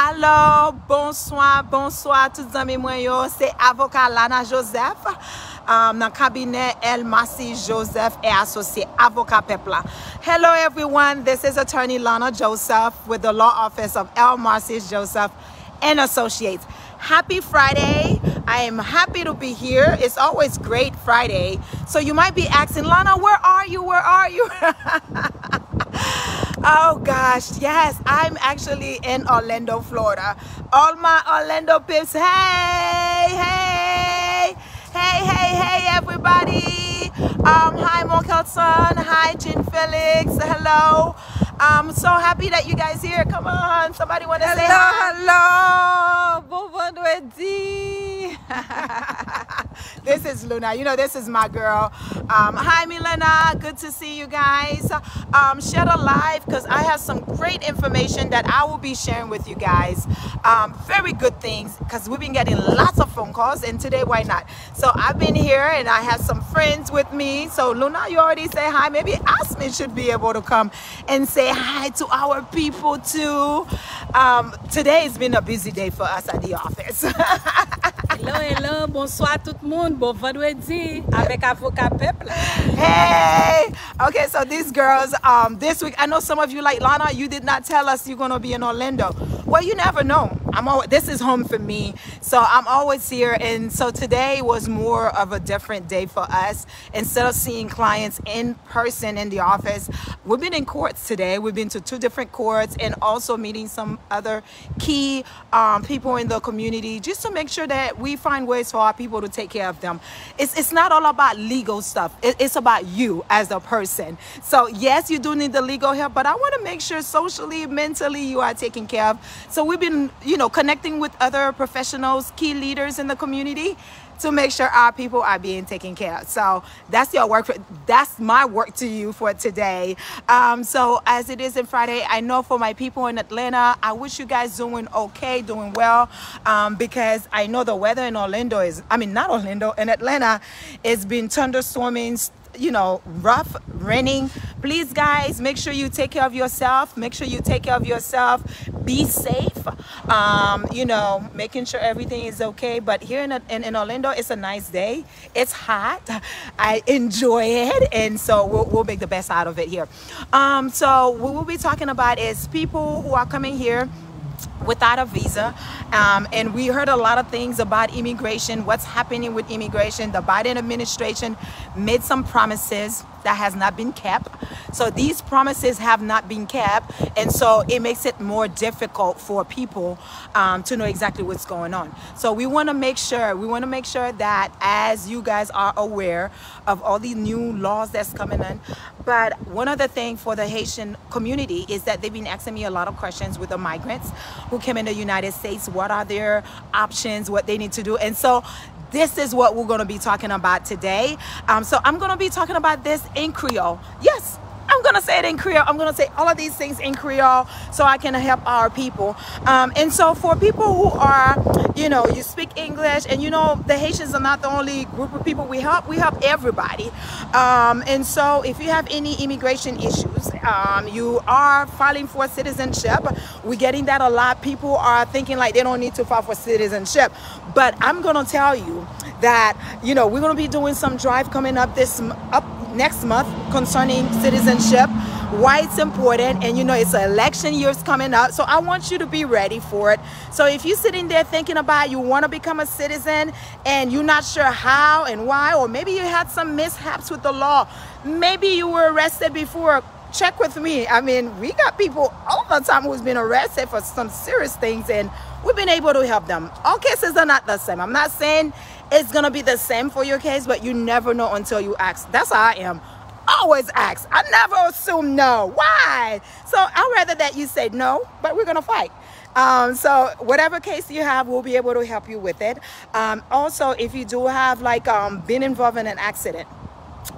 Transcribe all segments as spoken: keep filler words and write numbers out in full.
Alo, bonswa, bonswa tout zanmi mwen yo. Se avoka Lana Joseph, um, nan kabinè El Marcy Joseph et Associés, avoka pèp la. Hello everyone, this is attorney Lana Joseph with the law office of El Marcy Joseph and Associates. Happy Friday. I am happy to be here. It's always great Friday. So you might be asking, "Lana, where are you? Where are you?" Oh gosh, yes, I'm actually in Orlando, Florida. All my Orlando peeps, hey, hey, hey, hey, hey, everybody. Um, hi, Monkelson. Hi, Jean Felix. Hello. I'm so happy that you guys here. Come on, somebody want to say Hello, hi. Hello. Bon vendredi. This is Luna. You know, this is my girl. Um, hi, Milena. Good to see you guys. Um, share the live because I have some great information that I will be sharing with you guys. Um, very good things because we've been getting lots of phone calls, and today, why not? So I've been here and I have some friends with me. So Luna, you already say hi. Maybe Asmi should be able to come and say hi to our people too. Um, today has been a busy day for us at the office. Hello, hello, bonswa tout moun. Bon vendredi avèk avoka pèp la. Hey! Okay, so these girls, um, this week, I know some of you like, "Lana, you did not tell us you're going to be in Orlando." Well, you never know. I'm always, this is home for me. So I'm always here. And so today was more of a different day for us. Instead of seeing clients in person in the office, we've been in courts today. We've been to two different courts and also meeting some other key um, people in the community just to make sure that we find ways for our people to take care of them. It's, it's not all about legal stuff. It, it's about you as a person. So yes, you do need the legal help, but I want to make sure socially, mentally, you are taken care of. So we've been, you know, connecting with other professionals, key leaders in the community to make sure our people are being taken care of. So that's your work. For, that's my work to you for today. Um, so as it is in Friday, I know for my people in Atlanta, I wish you guys doing okay, doing well, um, because I know the weather in Orlando is, I mean, not Orlando, in Atlanta, it's been thunderstorming, you know, rough, raining. Please, guys, make sure you take care of yourself. Make sure you take care of yourself. Be safe. Um, you know, making sure everything is okay. But here in, in, in Orlando, it's a nice day. It's hot. I enjoy it. And so we'll, we'll make the best out of it here. Um, so what we'll be talking about is people who are coming here without a visa. Um, and we heard a lot of things about immigration, what's happening with immigration. The Biden administration made some promises that has not been kept. So these promises have not been kept, and so it makes it more difficult for people um, to know exactly what's going on. So we want to make sure we want to make sure that as you guys are aware of all the new laws that's coming in, but one other thing for the Haitian community is that they've been asking me a lot of questions with the migrants who came in the United States. What are their options? What they need to do? And so this is what we're going to be talking about today. Um, so I'm going to be talking about this in Creole. Yes, I'm gonna say it in Creole. I'm gonna say all of these things in Creole so I can help our people. Um, and so for people who are, you know, you speak English, and you know, the Haitians are not the only group of people we help. We help everybody. Um, and so if you have any immigration issues, um, you are filing for citizenship. We're getting that a lot. People are thinking like they don't need to file for citizenship. But I'm gonna tell you that, you know, we're gonna be doing some drive coming up this m- up next month concerning citizenship, why it's important, and you know, it's election years coming up, so I want you to be ready for it. So if you're sitting there thinking about you want to become a citizen and you're not sure how and why, or maybe you had some mishaps with the law, maybe you were arrested before, check with me. I mean, we got people all the time who's been arrested for some serious things, and we've been able to help them. All cases are not the same. I'm not saying it's gonna be the same for your case, but you never know until you ask. That's how I am. Always ask. I never assume no. Why? So I'd rather that you say no, but we're gonna fight. Um, so whatever case you have, we'll be able to help you with it. Um, also, if you do have like um, been involved in an accident,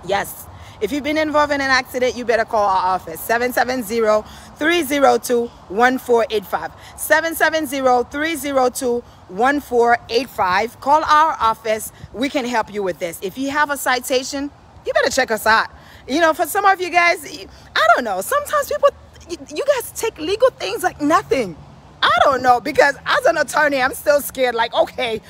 yes. If you've been involved in an accident, you better call our office, seven seven zero, three zero two, one four eight five. Seven seven zero, three zero two, one four eight five. Call our office. We can help you with this. If you have a citation, you better check us out. You know, for some of you guys, I don't know. Sometimes people, you guys take legal things like nothing. I don't know, because as an attorney, I'm still scared. Like, okay,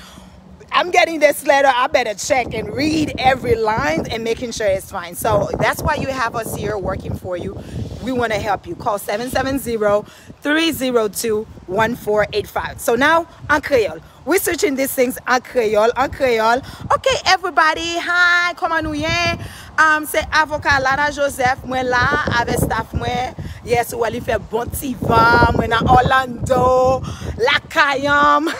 I'm getting this letter. I better check and read every line and making sure it's fine. So that's why you have us here working for you. We want to help you. Call seven seven zero, three zero two, one four eight five. So now, en créole. We switching these things en créole, en créole. Ok, everybody, hi, kòman nou ye? Um, se avoka Lana Joseph, mwen la avèk staff mwen. Yes, ou wè li fè bon ti van, mwen nan Orlando, lakay an m.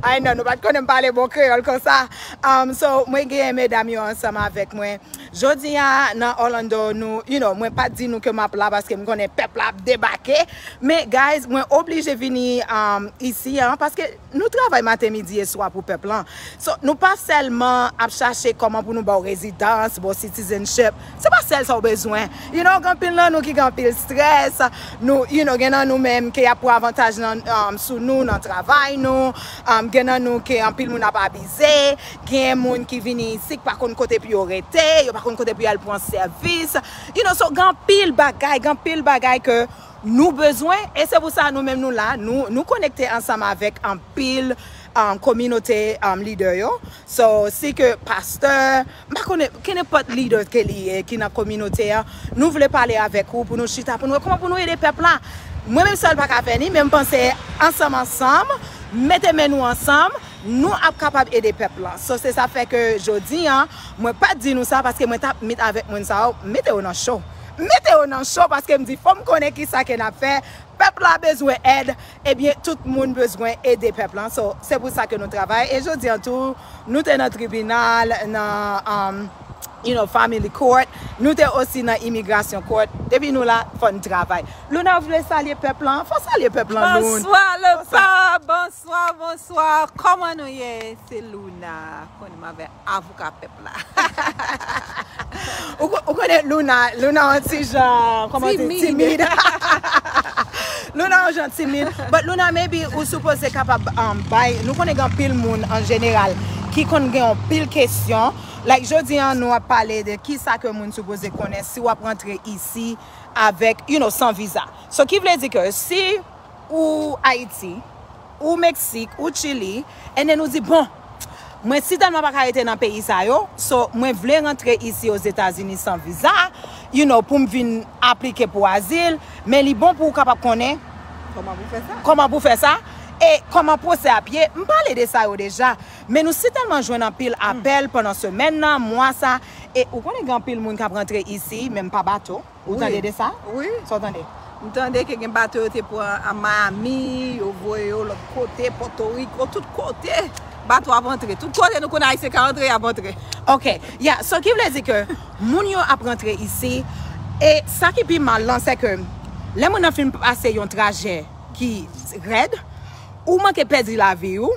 Ay non, nou pa t konnen m pale bon kreyòl konsa. Um, so, mwen genyen medam yo ansanm avèk mwen. Jodi a, nan Orlando, nou, you know, mwen pa t di nou ke m ap la paske m konnen pèp la ap debake. Men, guys, mwen oblije vini, um, isi an paske nou travay maten, midi e swa pou pèp lan. So, nou pa sèlman ap chache kòman pou nou ba w rezidans, ba w citizenship. Se pa sèl sa w bezwen. You know, gen anpil nan nou ki gen anpil strès. Nou, you know, gen nan nou menm ke y ap pran avantaj nan, um, sou nou, nan travay nou. Um, gen nan nou ke anpil moun ap abize. Gen moun ki vini isi ki pa konn kote pou yo rete, yo pa konn kote pou y al pran sèvis. You know, so gen anpil bagay, gen anpil bagay ke nou bezwen, e se pou sa nou menm nou la, nou, nou konekte ansanm avèk anpil, um, kominote, um, lidè yo. So, si ke pastè, m pa konnen, kenenpòt lidè ke li ye, ki nan kominote a, nou vle pale avèk ou pou nou chita, pou nou wè kòman pou nou ede pèp la. Mwen menm sèl pa ka fè ni, men m panse ansanm, ansanm, mete men nou ansanm, nou ap kapab ede pèp la. So, se sa fè ke jodi a, mwen pa t di nou sa paske mwen t ap meet avèk moun sa yo, mete yo nan cho. Mete yo nan cho paske m di fò m konnen kisa ke n ap fè. Pèp la bezwen èd, ebyen, tout moun bezwen ede pèp la. So, se pou sa ke nou travay. E jodi a tou, nou te nan tribinal, nan, um, you know, family court. Nou te osi nan immigration court. Depi nou la, fò n travay. Luna, ou vle salye pèp la? Fò salye pèp la, Luna. Bonswa, le pèp. Bonswa, bonswa. Kòman nou ye? Se Luna. Konnen m avè avoka pèp la. Ou ko-, ou konnen Luna, Luna yon ti jan, kòman di, timid. Luna yon jan timid. But Luna, maybe ou sipoze kapab, um, bay, nou konnen gen anpil moun an jeneral ki konn gen anpil kesyon. Like, jodi a, nou ap pale de kisa ke moun sipoze konnen si w ap rantre isi avèk, you know, san viza. So, ki vle di ke si ou Ayiti, ou Meksik, ou Chili, and then ou di, bon, mwen sitèlman pa ka rete nan peyi sa yo, so mwen vle rantre isi Ozetazini san viza, you know, pou m vin aplike pou azil, men li bon pou w kapab konnen kòman pou fè sa. Kòman pou fè sa, e kòman pwosè ap ye, m pale de sa yo deja, men nou sitèlman jwenn anpil apèl pandan semèn nan, mwa sa, e ou konnen gen anpil moun k ap rantre isi, menm pa bato. Ou tande de sa? Wi. Sa w tande? M tande ke gen bato yo te pran a Miami, yo voye yo lòt kote, Pòtoriko, tout kote. Bato ap antre. Tout kote nou konnen Ayisyen ka antre, y ap antre. Ok. Yeah. So, ki vle di ke moun yo ap rantre isi, e sa ki pi mal lan, se ke lè moun nan fin pase yon trajè ki rèd, ou manke pèdi lavi w,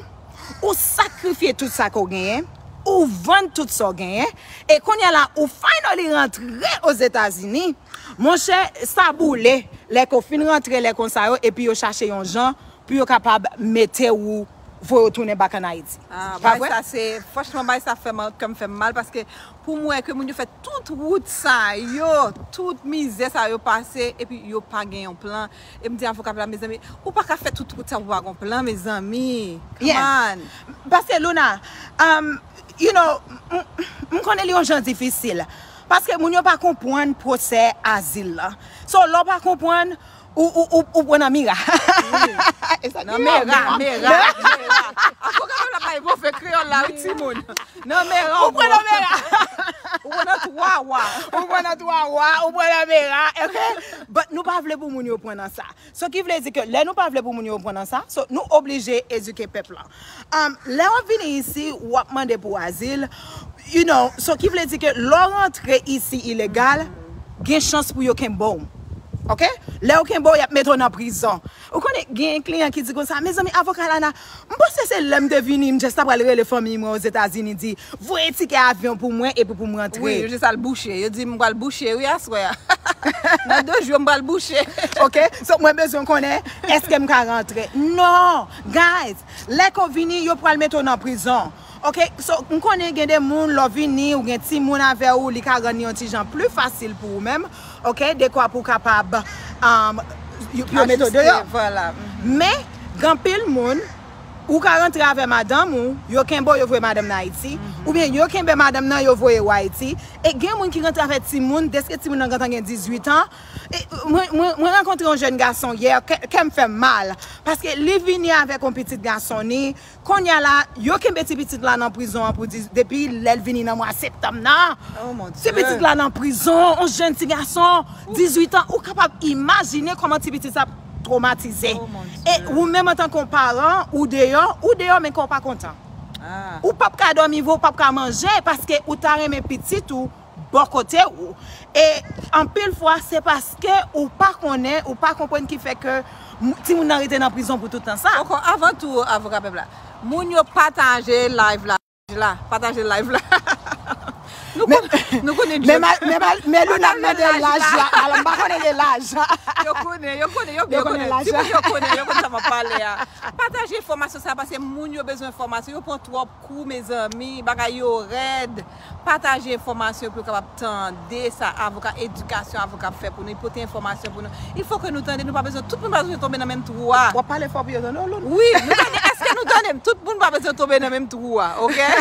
ou sakrifye tout sa ke w genyen, ou vann tout sa w genyen, e kounye a la, ou finally rantre Ozetazini. Monchè, sa boule. Lè ke w fin rantre, lè konsa yo, epi yo chache yon jan pou yo kapab mete w, voye w tounen back an Ayiti. Ah, pa vre? Bagay sa se, franchman, bagay sa fè m, kè m fè m mal, paske pou m wè ke moun yo fè tout wout sa yo, tout mizè sa yo pase, epi yo pa gen yon plan. E m di avoka la, mezanmi, ou pa ka fè tout wout sa pou pa gon plan, mezanmi. Come on. Paske Luna, um, you know, m, m konnen li yon jan difisil. Paske moun yo pa konprann pwosè azil la. So, lè w pa konprann, ou, ou, ou, ou pran nan mira. Nan mera, mera, mera. Avoka la bay move kreyòl la, wi, timoun. Nan mera, ou pran nan mera. Ou pran nan twa wa. Ou pran nan twa wa, ou pran nan mera, ok? But nou pa vle pou moun yo pran nan sa. So, ki vle di ke lè nou pa vle pou moun yo pran nan sa, so, nou oblije edike pèp la. Um, lè w ap vini isi, w ap mande pou azil, you know, so, ki vle di ke lè w rantre isi ilegal, gen chans pou yo kenbe w. Ok? Lè yo kenbe w, y ap mete w nan prizon. Ou konnen, gen kliyan ki di konsa, mezanmi, avoka Lana, m panse se lè m te vini, m just ta pral rele fanmi mwen Ozetazini, di, voye tikè avyon pou mwen epi pou m rantre. Wi, yo jis al bouche. Yo di m pral bouche, wi, aswè a. Nan de jou, m pral bouche. Ok, so mwen bezwen konnen, èske m ka rantre? Non, guys, lè ke w vini, yo pral mete w nan prizon. Ok, so m konnen gen de moun, lè w vini, ou gen timoun avè w, li ka rann li yon ti jan pli fasil pou ou menm. Ok, dekwa pou w kapab, um, yo, yo mete w deyò. Men, gen anpil moun, ou ka rantre avè madanm ou, yo kenbe w, yo voye madanm nan Ayiti, oubyen yo kenbe madanm nan, yo voye w Ayiti. E gen moun ki rantre avè timoun, deske timoun nan gentan gen dizuit an. E, mwen, mwen, mwen rankontre yon jèn gason yè, kè, kè m fè m mal. Paske li vini avèk yon pitit gason ni, kounye a la, yo kenbe ti pitit la nan prizon an pou di, depi lè l vini nan mwa septanm nan. Ti pitit la nan prizon, yon jèn ti gason, dizuit an, ou kapab imajine kòman ti pitit sa ap twomatize. E ou menm antanke yon paran, ou deyò, ou deyò, men kè w pa kontan. Ou p ap ka dòmi vre, ou p ap ka manje, paske ou ta renmen pitit ou bò kote ou. E anpil fwa, se paske ou pa konnen, ou pa konprann ki fè ke m- timoun nan rete nan prizon pou tout tan sa. Ankò, avan tou, avoka pèp la, moun yo pataje live la. La, pataje live la. Nou Men- konnen, nou konnen men John. Mal- men mal- men Luna Pataje mande live laj la. La. Alò, m pa konnen de laj. Yo konnen, yo konnen, yo, Yo yo konnen konnen. Laj Ti la. Moun yo konnen, yo konnen sa m ap pale a. Pataje enfòmasyon sa, paske moun yo bezwen enfòmasyon. Yo pran twòp kou, mezanmi, bagay yo rèd. Pataje enfòmasyon pou yo kapab tande sa avoka, edikasyon avoka ap fè pou nou. Li pote enfòmasyon pou nou. Il faut que nou tande, nou pa bezwen, tout moun pa bezwen tonbe nan menm twou a. W ap pale fò pou yo tande w, Luna. Wi, nou tande, èske nou tande m? Tout moun pa bezwen tonbe nan menm twou a, oke?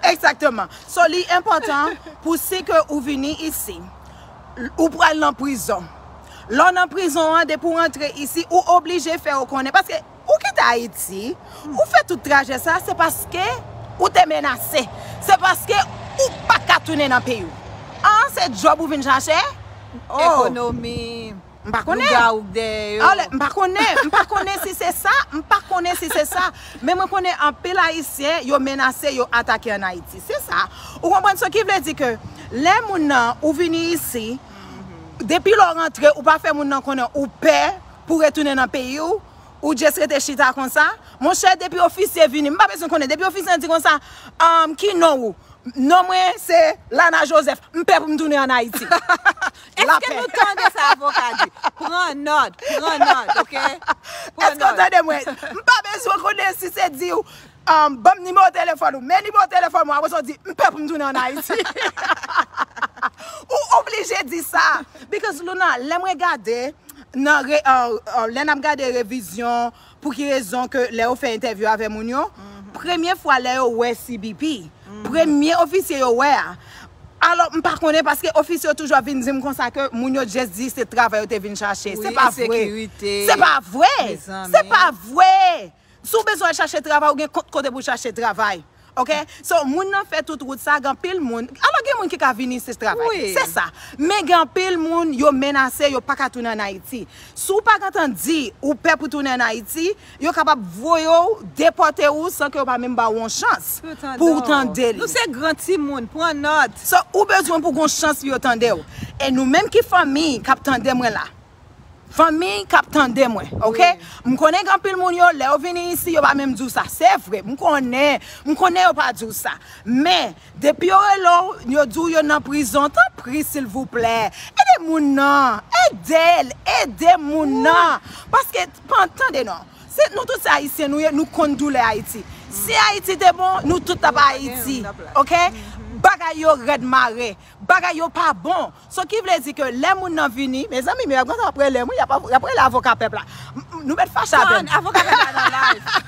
Egzakteman. So, li enpòtan pou si ke ou vini isi, ou pral nan prizon. Lè w nan prizon an, depi w rantre isi, ou oblije fè yo konnen. Paske ou kite Ayiti, ou fè tout trajè sa, se paske ou te menase. Se paske ou pa ka tounen nan peyi w. An, se djòb ou vin chache? Oh. Ekonomi. M pa konnen. Lougarou k dèyè yo. Anlè, m pa konnen, m pa konnen si se sa, m pa konnen si se sa. Men mwen konnen anpil Ayisyen, yo menase, yo atake ann Ayiti. Se sa. Ou konprann? So ki vle di ke lè moun nan, ou vini isi, depi lè w rantre, ou pa fè moun nan konnen ou pè pou retounen nan peyi w, ou just rete chita konsa. Monchè, depi ofisye vini, m pa bezwen konnen, depi ofisye an di konsa, um, ki non ou? Non mwen se Lana Joseph. M pè pou m tounen ann Ayiti. Èske nou tande sa avoka di? Pran nòt, pran nòt, oke? Pran nòt. Èske w tande mwen? M pa bezwen konnen si se di w, um, ban m nimewo telefòn ou. Men nimewo telefòn mwen, apre sa w di, m pè pou m tounen ann Ayiti. Ou oblije di sa. Because Luna, lè mwen gade, nan re, uh, uh, lè n ap gade revizyon, pou ki rezon ke lè yo fè entèvyou avè moun yo, premye fwa lè yo wè C B P, premye ofisye yo wè a. Alò, m pa konnen paske ofisye yo toujou ap vin di m konsa ke moun yo just di se travay yo te vin chache. Se pa vre. Se pa vre. Se pa vre. Si w bezwen al chache travay, ou gen kont kote pou w chache travay. Oke? So, moun nan fè tout wout sa, gen anpil moun. Alò, gen moun ki ka vini se travay. Se sa. Men gen anpil moun, yo menase, yo pa ka tounen ann Ayiti. Si w pa gentan di ou pè pou tounen ann Ayiti, yo kapab voye w, depòte w san ke yo pa menm ba w yon chans pou w tande li. Nou se gran timoun, pran nòt. So, ou bezwen pou gon chans pou yo tande w. E nou menm ki fanmi k ap tande mwen la, fanmi k ap tande mwen, oke? M konnen gen anpil moun yo, lè yo vini isi, yo pa menm di w sa. Se vre, m konnen, m konnen yo pa di w sa. Men, depi yo rele w, yo di w yo nan prizon, tanpri, silvouplè, ede moun nan, ede l, ede moun nan. Paske, pan, tande non, se, nou tout se Ayisyen nou ye, nou konn doulè Ayiti. Si Ayiti te bon, nou tout t ap Ayiti, oke? Bagay yo rèd mare, bagay yo pa bon. So ki vle di ke lè moun nan vini, mezanmi, men y ap gentan ap rele m, wi, y ap, y ap rele avoka pèp la. M- m- Nou mèt fache avè m. Avoka pèp la nan live.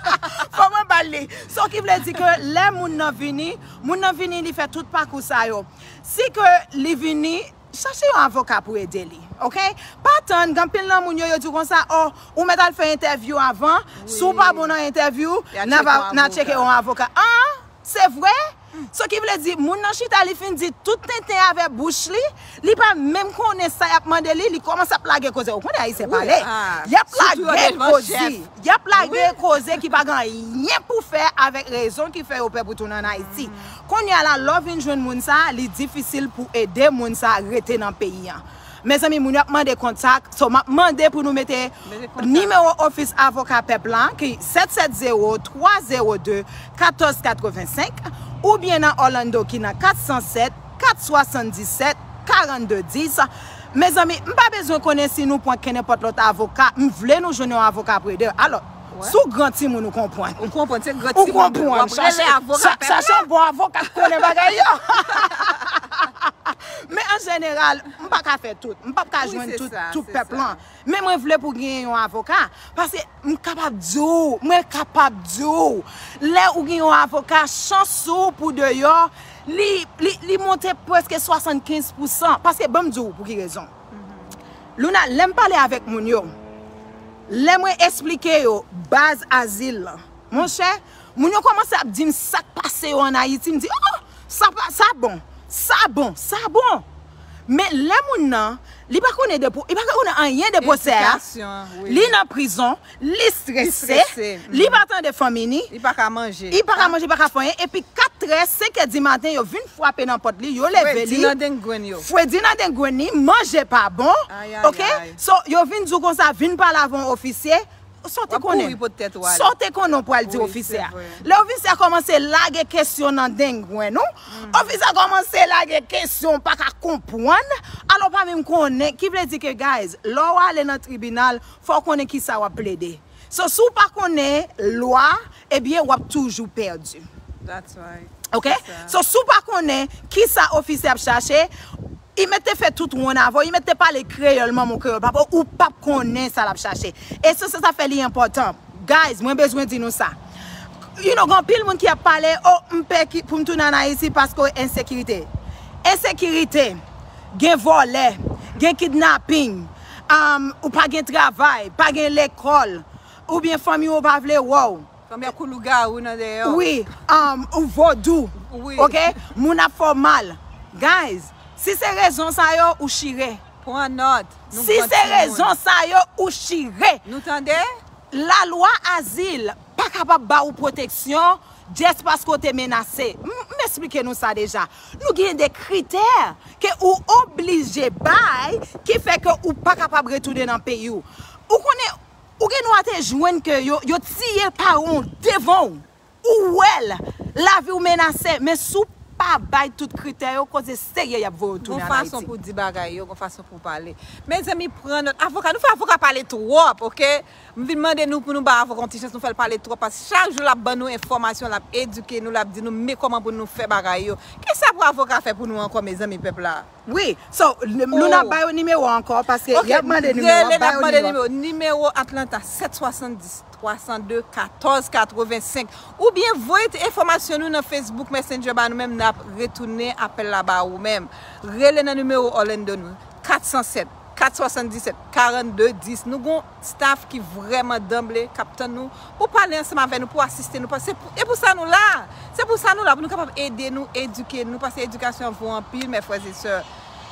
Fò mwen ba l li. So ki vle di ke lè moun nan vini, moun nan vini, li fè tout pakou sa yo. Si ke li vini, chache yon avoka pou ede li, oke? Pa tann, gen anpil nan moun yo, yo di w konsa, oh, ou mèt al fè entèvyou avan, si w pa bon nan entèvyou, n a tcheke yon avoka. An? Se vre? So ki vle di, moun nan chita, li fin di tout tenten avè bouch li, li pa menm konnen sa y ap mande li, li kòmanse ap lage koze. Ou konnen Ayisyen pale. Y ap lage koze. Y ap lage koze ki pa gen anyen pou fè avèk rezon ki fè yo pè pou tounen ann Ayiti. Kounye a la, lè w vin jwenn moun sa, li difisil pou ede moun sa rete nan peyi a. Mezanmi, moun yo ap mande kontak. So, m ap mande pou nou mete nimewo ofis avoka pèp la, ki sèt sèt zewo, twa zewo de, katòz katrevensenk, oubyen nan Orlando, ki nan kat san sèt, kat swasanndisèt, karannde dis. Mezanmi, m pa bezwen konnen si nou pran kenenpòt lòt avoka. M vle nou jwenn yon avoka pou ede. Alò, si w gran timoun, ou konprann. Ou konprann, se gran timoun. Ou konprann. W ap rele avoka pèp la. Chache yon bon avoka k konnen bagay yo. Men Jeneral, m pa ka fè tout. M p ap ka jwenn tout, tout pèp lan. Men mwen vle pou genyen yon avoka. Paske m kapab di w, mwen kapab di w, lè ou gen yon avoka, chans ou pou deyò, li, li, li monte prèske swasannkenz pousan. Paske ban m di w pou ki rezon. Luna, lè m pale avèk moun yo, lè mwen esplike yo baz azil lan, monchè, moun yo kòmanse ap di m sa k pase yo ann Ayiti. M di, oh, sa, pa- sa bon, sa bon, sa bon. Men lè moun nan, li pa konnen de, li pa konnen anyen de pwosè a. Li nan prizon, li strese, li pa tande fanmi ni, li pa ka manje, li pa ka manje, li pa ka fè anyen. Epi kat trè, senk è di maten, yo vin frape nan pòt li, yo leve li. Fredi nan dengrenn yo. Fredi nan dengrenn li, manje pa bon. Oke? So, yo vin di w konsa, vin pale avè yon ofisye. Sa w te konnen? Sa w te konnen w pral di ofisye a. Lè ofisye a kòmanse lage kesyon nan dengrenn ou, ofisye a kòmanse lage kesyon w pa ka konprann, alò w pa menm konnen, ki vle di ke, guys, lè w ale nan tribinal, fò w konnen kisa w ap plede. So, si w pa konnen lwa, ebyen, w ap toujou pèdi. Oke? So, si w pa konnen kisa ofisye ap chache, li mèt te fè tout wonn avè w, li mèt te pale kreyòl, manman w kreyòl, papa w, ou p ap konnen sa l ap chache. E se, se sa fè li enpòtan. Guys, mwen bezwen di nou sa. You know, gen anpil moun ki ap pale, oh, m pè ki, pou m tounen ann Ayiti paske ensekirite. Ensekirite, gen vòlè, gen kidnaping, um, ou pa gen travay, pa gen lekòl, oubyen fanmi w pa vle wè w. Fanmi a kou lougawou nan dèyè w. Wi, um, ou vodou. Wi. Oke? Moun ap fè w mal. Guys, si se rezon sa yo, ou chire. Pran nòt. Si se rezon sa yo, ou chire. Nou tande? Lalwa azil pa kapab ba ou pwoteksyon just paske w te menase. M, m esplike nou sa deja. Nou gen de kritè ke ou oblije bay ki fè ke ou pa kapab retounen nan peyi w. Ou konnen, ou gen dwa te jwenn ke yo, yo tiye paran w devan w. Ou wè l, lavi w menase, men si w pa bay tout kritè yo, koze serye y ap voye w tounen ann Ayiti. Gon fason pou di bagay yo, gon fason pou pale. Mezanmi, pran nòt. Avoka, nou fè avoka pale twòp, oke? M vin mande nou pou nou ba avoka yon ti chans, nou fè l pale twòp, paske chak jou l ap ban nou enfòmasyon, l ap edike nou, l ap di nou men kòman pou nou fè bagay yo. Kisa pou avoka fè pou nou ankò, mezanmi, pèp la? Wi, so, l-, nou n ap ba yo nimewo ankò, paske y ap mande nimewo, ap ba yo nimewo. Nimewo Atlanta, sèt swasanndis, twa san de, katòz katrevensenk. Oubyen voye t-, enfòmasyon nou nan Facebook Messenger ba nou menm, n ap retounen apèl la ba ou menm. Rele nan nimewo Orlando nou, kat san sèt, kat swasanndisèt, karannde dis. Nou gon staff ki vrèman danble, k ap tann nou, pou pale ansanm avè nou, pou asiste nou. Paske se pou, e pou sa nou la. Se pou sa nou la, pou nou kapab ede nou, edike nou, paske edikasyon an vo anpil, mes frères et sœurs.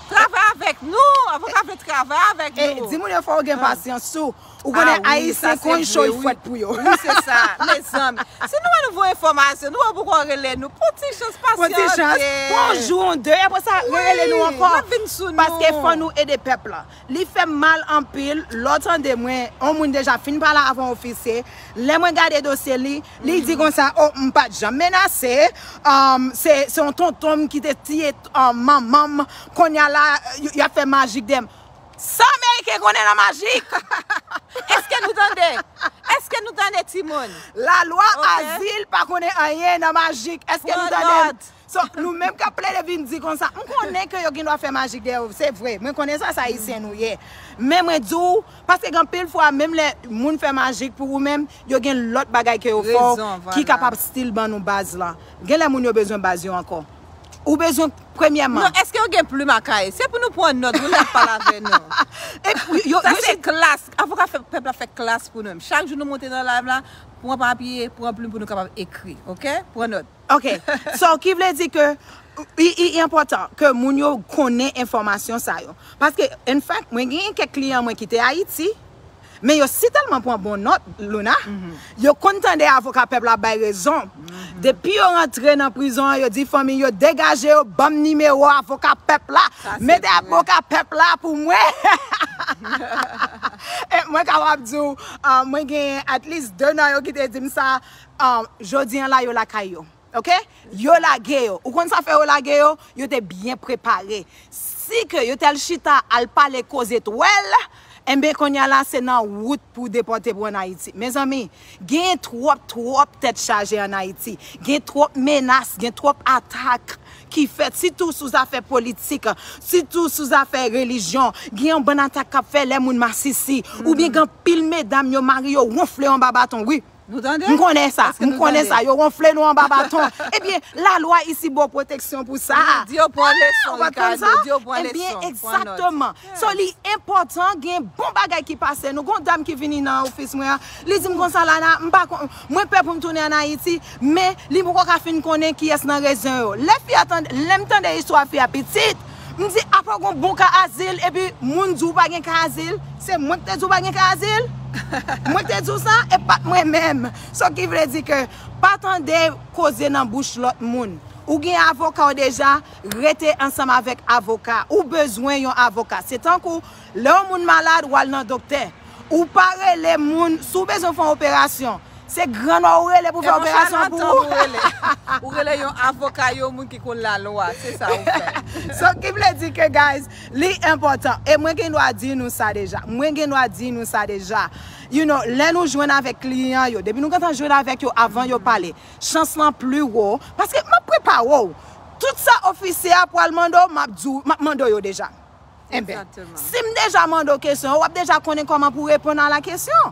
Travay avèk nou, avoka vle travay avèk nou. E di moun yo fò yo gen pasyans tou. Ou konnen Ayisyen konn cho, li frèt pou yo. Wi, se sa, mezanmi. Si nou wè nou voye enfòmasyon, nou wè poko rele nou, pran ti chans, pasyante. Pran ti chans, pran yon jou, yon de, apre sa, rele nou ankò. N ap vin sou nou. Paske fò nou ede pèp la. Li fè m mal anpil, lè w tande mwen, yon moun deja fin pale avè yon ofisye, lè mwen gade dosye li, li di konsa, oh, m pa t janm menase, um, se, se yon tonton m ki te tiye, um, manman m, kounye a la, y, y ap fè majik dèyè m. Sa Ameriken konnen nan majik? Èske nou tande? Èske nou tande, timoun? Lalwa azil pa konnen anyen nan majik. Èske nou tande m? So, nou menm k ap plede vin di konsa, m konnen ke yo gen dwa fè majik dèyè w, se vre. Mwen konnen sa, se Ayisyen nou ye. Men mwen di w, paske gen anpil fwa, menm lè moun fè majik pou ou menm, yo gen lòt bagay ke yo fè w ki kapab still ban nou baz lan. Gen lè moun yo bezwen baz yo ankò. Ou bezwen, premyèman. Non, èske yo gen plim a kay? Se pou nou pran nòt, moun k ap pale avè nou. Sa se klas. Avoka fè, pèp la fè klas pou nou menm. Chak jou nou monte nan live la, pran papye, pran plim pou nou kapab ekri, oke? Pran nòt. Ok. So, ki vle di ke i, i, i enpòtan ke moun yo konnen enfòmasyon sa yo. Paske, in fact, mwen genyen kèk kliyan mwen ki te Ayiti, men yo si tèlman pran bon nòt, Luna, yo konn tande avoka pèp la bay rezon. Depi yo rantre nan prizon an, yo di fanmi yo, degaje yo, ban m nimewo avoka pèp la, mete avoka pèp la pou mwen. E mwen kapab di w, ah, mwen genyen at least de nan yo ki te di m sa, ah, jodi an la, yo lakay yo. Ok? Yo lage yo. Ou konn sa fè yo lage yo? Yo te byen prepare. Si ke yo t al chita, al pale koze twèl, Enben, kounye a la, se nan wout pou depòte pou ann Ayiti. Mezanmi, gen twòp, twòp tèt chaje ann Ayiti. Gen twòp menas, gen twòp atak ki fèt, sitou sou zafè politik, sitou sou zafè relijyon. Gen yon bann atak k ap fè lè moun masisi, oubyen gen anpil medam yo mari yo wonfle anba baton, wi. Nou tande? M konnen sa, m konnen sa, yo wonfle nou anba baton. Ebyen, lalwa isi ba w pwoteksyon pou sa. Di yo pran leson, Ricardo, di yo pran leson. Ebyen, egzakteman. So, li enpòtan, gen bon bagay ki pase nou. Gon dam ki vini nan ofis mwen an, li di m konsa, Lana, m pa kon, mwen pè pou m tounen ann Ayiti, men li poko ka fin konnen kiyès nan rezon yo. Lè fi a tande, lè m tande istwa fi a pitit, m di, apa w gon bon ka azil, epi moun di w pa gen ka azil? Se mwen ki te di w pa gen ka azil? Mwen ki te di w sa? E pa t mwen menm. So ki vle di ke pa tande koze nan bouch lòt moun. Ou gen avoka w deja, rete ansanm avèk avoka. Ou bezwen yon avoka. Se tankou lè yon moun malad, w al nan doktè. Ou pa rele moun, si w bezwen fè yon operasyon, se grann ou rele pou fè operasyon an pou ou. Ou rele yon avoka, yon moun ki konn lalwa, se sa ou fè. So ki vle di ke, guys, li enpòtan. E mwen gen dwa di nou sa deja. Mwen gen dwa di nou sa deja. You know, lè nou jwenn avèk kliyan yo, depi nou gentan jwenn avèk yo avan yo pale, chans lan pli wo, paske m ap prepare w. Tout sa ofisye a pral mande w, m ap di w, m ap mande w yo deja. Enben, si m deja mande w kesyon, w ap deja konnen kòman pou reponn a la kesyon.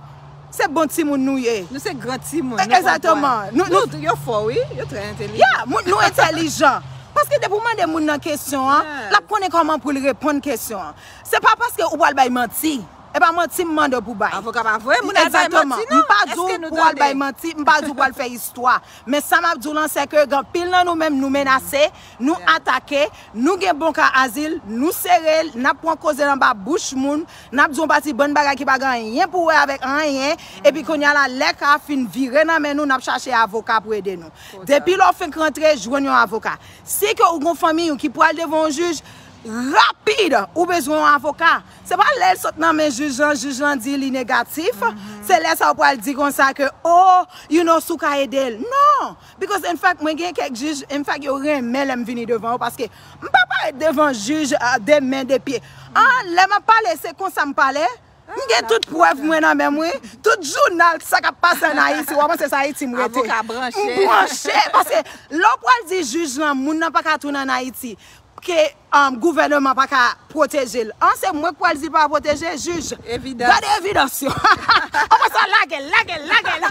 Se bon timoun nou ye. Nou se gran timoun, nou konprann. Egzakteman. Nou, nou, yo fò, wi, yo trè entelijan. Ya, nou entelijan. Paske depi w mande moun nan kesyon an, l ap konnen kòman pou l reponn kesyon an. Se pa paske ou pral bay manti. E pa manti m mande w pou bay. Avoka pa voye moun al bay manti, non. Egzakteman. M pa di w pou w al bay manti, m pa di w pou w al fè istwa. Men sa m ap di w lan, se ke gen anpil nan nou menm, nou menase, nou atake, nou gen bon ka azil, nou sere, n ap pran koze anba bouch moun, n ap di yon pati bann bagay ki pa gen anyen pou wè avèk anyen, epi kounye a la, lè ka a fin vire nan men nou, n ap chache avoka pou ede nou. Depi lè w fenk rantre, jwenn yon avoka. Si ke ou gen yon fanmiy ou ki pral devan yon jij, rapid, ou bezwen yon avoka. Se pa lè l sot nan men jij lan, jij lan di li negatif, se lè sa ou pral di konsa ke, oh, you know, si w ka ede l. Non! Because, in fact, mwen gen kèk jij, in fact, yo renmen lè m vini devan yo, paske m pa parèt devan jij, ah, de men, de pye. Ah, lè m ap pale, se konsa m pale. M gen tout prèv mwen nan men m, wi. Tout jounal, sa k ap pase ann Ayiti, w a panse se Ayiti m rete. Avoka branche. M branche, paske lè w pral di jij lan, moun nan pa ka tounen ann Ayiti, ke, um, gouvènman pa ka pwoteje l. An, se mwen k pral di l pa pwoteje, jij. Evidans. Gade evidans yo. Apre sa, lage l, lage l, lage l.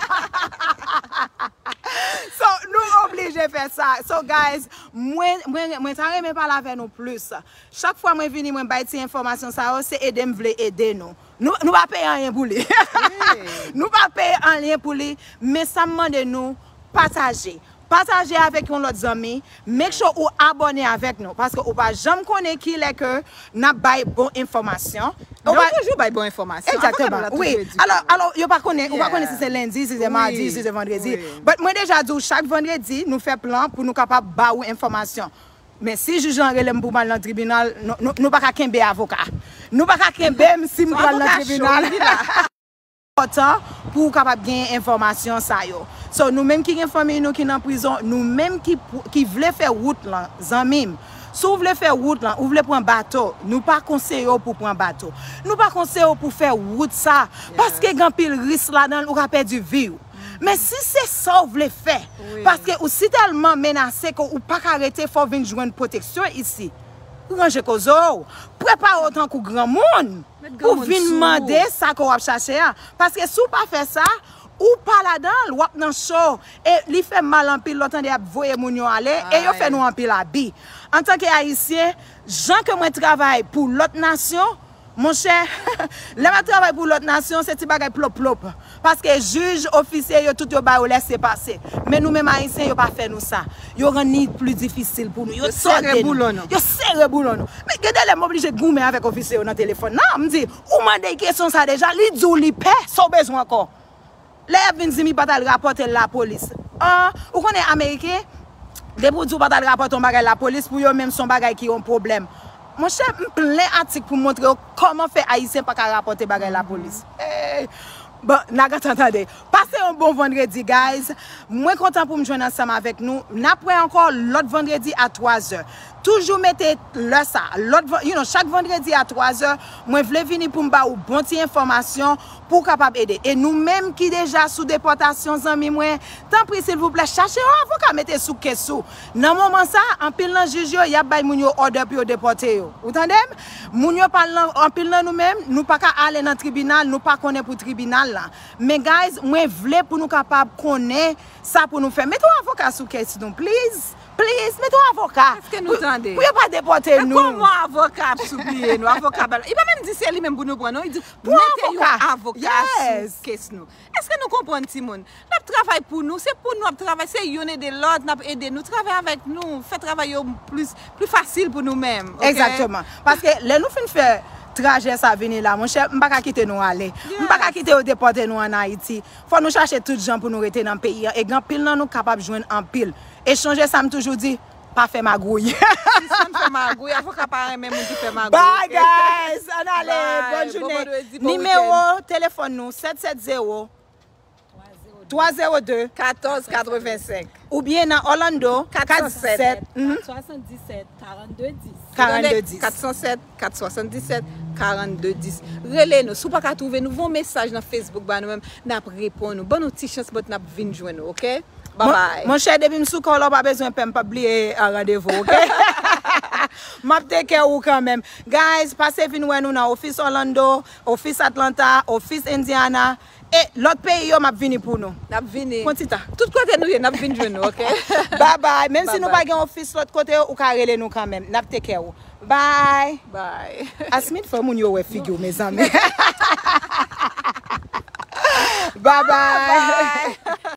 So, nou oblije fè sa. So, guys, mwen, mwen, mwen ta renmen pale avè nou plis. Chak fwa mwen vini, mwen bay ti enfòmasyon sa yo, se ede m vle ede nou. Nou, nou pa peye anyen pou li. Nou pa peye anyen pou li, men sa m mande nou, pataje. Pataje avèk yon lòt zanmi. Make sure ou abòne avèk nou, paske ou pa janm konnen kilè ke n ap bay bon enfòmasyon. Ou pa toujou bay bon enfòmasyon. Egzakteman, wi. Alò, alò, yo pa konnen, ou pa konnen si se lendi, si se madi, si se vandredi. But mwen deja di w, chak vandredi, nou fè plan pou nou kapab ba ou enfòmasyon. Men si jij lan rele m pou m al nan tribinal, nou, nou, nou pa ka kenbe avoka. Nou pa ka kenbe m si m pral nan tribinal. Enpòtan pou w kapab gen enfòmasyon sa yo. So, nou menm ki gen fanmiy nou ki nan prizon, nou menm ki, ki vle fè wout lan, zanmi m, si w vle fè wout lan, ou vle pran bato, nou pa konseye w pou pran bato. Nou pa konseye w pou fè wout sa, paske gen anpil risk ladan l, ou ka pèdi vi w. Men si se sa w vle fè, paske ou sitèlman menase ke ou pa ka rete, fò w vin jwenn pwoteksyon isi. Ranje koze w, prepare w tankou granmoun pou vin mande sa ke w ap chache a. Paske si w pa fè sa, ou pa ladan l, w ap nan cho. E li fè mal anpil lè w tande y ap voye moun yo ale, e yo fè nou anpil abi. Antanke Ayisyen, jan ke mwen travay pou lòt nasyon, monchè, lè m ap travay pou lòt nasyon, se ti bagay plop plop. Paske jij, ofisye yo, tout yo ba yo lèse pase. Men nou menm Ayisyen, yo pa fè nou sa. Yo rann li pli difisil pou nou. Yo tòde nou. Yo sere boulon nou. Men gen de lè m oblije goumen avèk ofisye yo nan telefòn nan. M di, ou mande l kesyon sa deja, li di w li pè, sa w bezwen ankò? Lè y ap vin di m li pa t al rapòte l lapolis. An, ou konnen Ameriken, depi w di w pa t al rapòte yon bagay lapolis, pou yo menm se yon bagay ki yon pwoblèm. Monchè, m plen atik pou m montre w kòman fè Ayisyen pa ka rapòte bagay lapolis. Ey! Bon, n a gentan tande. Pase yon bon vandredi, guys. Mwen kontan pou m jwenn ansanm avèk nou. N ap wè ankò lòt vandredi a twa zè. Toujou mete lè sa. Lòt, van- you know, chak vandredi a twa zè, mwen vle vini pou m ba ou bon ti enfòmasyon pou w kapab ede. E nou menm ki deja sou depòtasyon, zanmi mwen, tanpri, silvouplè, chache yon avoka mete sou kes ou. Nan moman sa, anpil nan jij yo, y ap bay moun yo òdè pou yo depòte yo. Ou tande m? Moun yo pa nan, anpil nan nou menm, nou pa ka ale nan tribinal, nou pa konnen pou tribinal la. Men guys, mwen vle pou nou kapab konnen sa pou nou fè. Mete yon avoka sou kes nou, please. Please, mete yon avoka. Èske nou tande? Pou yo pa depòte nou. Kòman avoka ap soupliye nou? Avoka bal. Li pa menm di se li menm pou nou pran, non. Li di, mete yon avoka sou kes nou. Èske nou konprann, timoun? N ap travay pou nou, se pou nou ap travay, se youn ede lòt, n ap ede nou, travay avèk nou, fè travay yo plis, pli fasil pou nou menm, oke? Egzakteman. Paske lè nou fin fè trajè sa vini la, monchè, m pa ka kite nou ale. M pa ka kite yo depòte nou ann Ayiti. Fò nou chache tout jan pou nou rete nan peyi a. E gen anpil nan nou kapab jwenn anpil. E chonje sa m toujou di, pa fè magouy. Sispann fè magouy, avoka pa renmen moun ki fè magouy, oke? Bye, guys. Ann ale. Bye. Bòn jounen. Bon vandredi, bon wikenn. Nimewo telefòn nou, sèt sèt zewo, twa zewo de, katòz katrevensenk. Oubyen nan Orlando, kat san sèt, kat san sèt, mhm, kat swasanndisèt, karannde dis. Karannde dis. Kat san sèt, kat swasanndisèt, karannde dis. Rele nou. Si w pa ka twouve nou, voye yon mesaj nan Facebook ba nou menm, n ap reponn ou. Ban nou ti chans, but n ap vin jwenn ou, oke? Bye bye. Monchè, depi m sou kò w la, w pa bezwen pè, m p ap bliye, a, randevou, oke? M ap take care ou kanmenm. Guys, pase vin wè nou nan ofis Orlando, ofis Atlanta, ofis Indiana. E lòt peyi yo, m ap vini pou nou. N ap vini. Pran ti tan. Tout kote nou ye, n ap vin jwenn nou, oke? Bye bye. Menm si nou pa gen ofis lòt kote yo, ou ka rele nou kanmenm. N ap take care ou. Bye. Bye. Asmith, fò moun yo wè figi w, mezanmi. Bye bye. Bye.